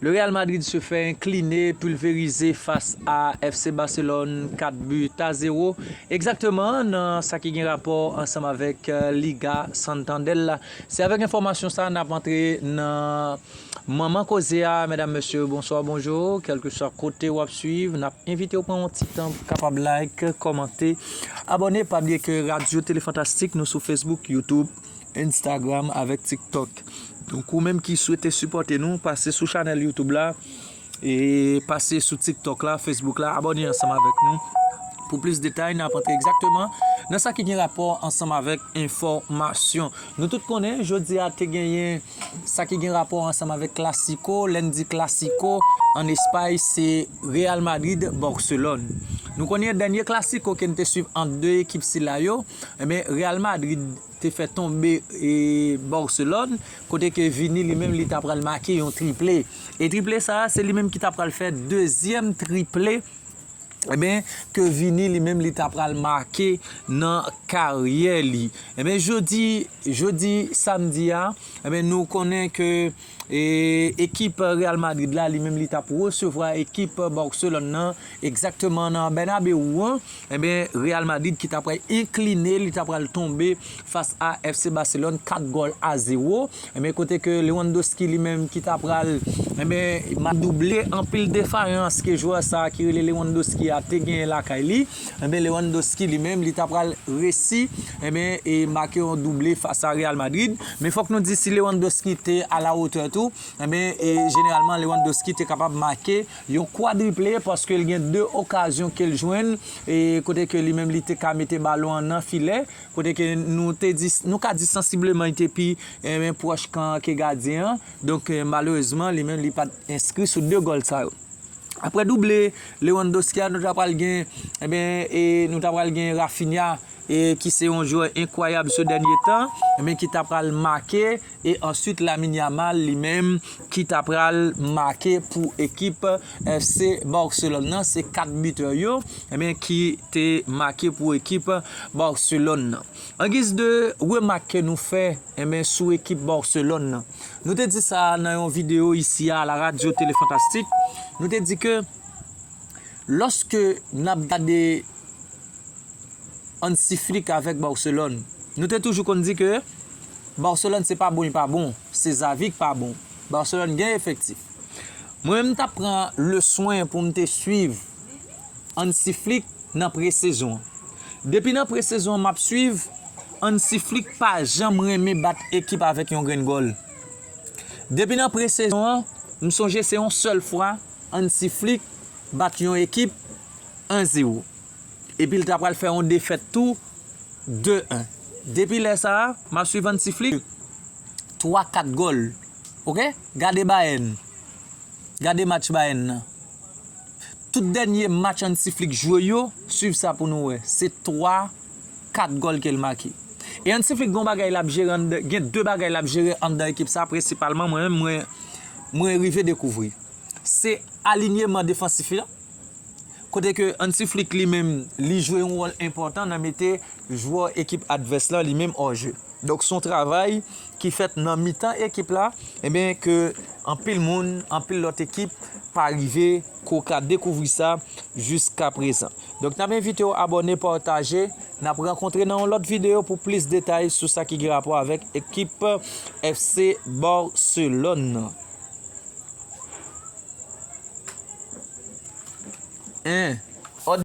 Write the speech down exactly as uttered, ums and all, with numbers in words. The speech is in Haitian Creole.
Le Real Madrid se fait incliner, pulvérisé face à F C Barcelone, quatre buts à zéro. Egzakteman, nan sa ki gen rapò ansanm avèk, euh, Liga Santander la. Se avèk enfòmasyon sa a n ap antre nan manman koze a. Medam, mesye, bonswa, bonjou. Kèlkeswa kote w ap swiv, n ap envite w pran yon ti tan pou kapab like, kòmante, abòne. Pa bliye ke Radyo Tele Fantastik, nou sou Facebook, YouTube, Instagram avèk TikTok. Donk, ou menm ki swete sipòte nou, pase sou chanèl YouTube la, e pase sou TikTok la, Facebook la, abòne ansanm avèk nou. Pou plis detay, n ap antre egzakteman nan sa ki gen rapò ansanm avèk enfòmasyon. Nou tout konnen, jodi a te genyen sa ki gen rapò ansanm avèk Clasico. Lè n di Clasico ann Espay, se Real Madrid, Barcelone. Nou konnen dènye Clasico ke n te swiv ant de ekip sila yo, ebyen, Real Madrid te fè tonbe, e, Barcelone, kote ke Vini li menm li ta pral make yon triple. E triple sa a, se li menm ki ta pral fè dezyèm triple, ebyen, ke Vini li menm li ta pral make nan karyè li. Ebyen, jodi, jodi samdi a, ebyen, nou konnen ke, e, ekip Real Madrid la, li menm li t ap resevwa ekip Barcelone nan, egzakteman nan Bernabeu an. Ebyen, Real Madrid ki ta pral enkline, li ta pral tonbe fas a F C Barcelone, kat gòl a zewo. Ebyen, kote ke Lewandowski li menm ki ta pral, ebyen, ma-, double anpil defayans ke jwè sa a ki rele Lewandowski a te genyen lakay li. Ebyen, Lewandowski li menm, li ta pral resi, ebyen, e make yon double fas a Real Madrid. Men fòk nou di si Lewandowski te a la wotè tou, ebyen, e jeneralman Lewandowski te kapab make yon kwadriple paske l gen de okazyon ke l jwenn, e kote ke li menm li te ka mete balon an nan filè, kote ke nou te di, nou ka di sansibleman li te pi, ebyen, pwòch kan ke gadyen an. Donk, e, malerezman, li menm li pa t enskri sou de gòl sa yo. Apre double Lewandowski a, nou ta pral gen, ebyen, e, nou ta pral gen Raphinha, e, ki se yon jwè enkwayab se dènye tan, ebyen, ki ta pral make, e answit Lamine Yamal li menm ki ta pral make pou ekip F C Barcelone nan. Se kat bitè yo, ebyen, ki te make pou ekip Barcelone nan. An giz de remak ke nou fè, ebyen, sou ekip Barcelone nan, nou te di sa nan yon videyo isi a, la radyo Tele Fantastik, nou te di ke lòske n ap gade Hansi Flick avèk Barcelone, nou te toujou konn di ke Barcelone se pa bon, li pa bon, se Xavi k pa bon. Barcelone gen efektif. Mwen menm, m t ap pran le swen pou m te swiv Hansi Flick nan presezon an. Depi nan presezon an, m ap swiv, Hansi Flick pa janm renmen bat ekip avèk yon grenn gòl. Depi nan presezon an, m sonje se yon sèl fwa Hansi Flick bat yon ekip en zewo. Epi l ta pral fè yon defèt tou, de en. Depi lè sa a, m ap swiv Hansi Flick, twa, kat gòl. Oke? Gade Bayern. Gade match Bayern nan. Tout dènye match Hansi Flick jwe yo, swiv sa pou nou wè. Se twa, kat gòl ke l make. E Hansi Flick gen yon bagay l ap jere anndan, gen de bagay l ap jere anndan ekip sa, prensipalman, mwen menm, mwen, mwen rive dekouvri. Se alinyeman defansif lan. Kote ke Hansi Flick li menm, li jwe yon wòl enpòtan nan mete jwè ekip advès lan li menm hors jeu. Donk, se yon travay ki fèt nan mitan ekip la, ebyen, ke anpil moun, anpil lòt ekip pa rive, ke w ka dekouvri sa jiska prezan. Donk, n ap envite w abòne, pataje. N ap rankontre nan yon lòt videyo pou plis detay sou sa ki gen rapò avèk ekip F C Barcelone nan. En.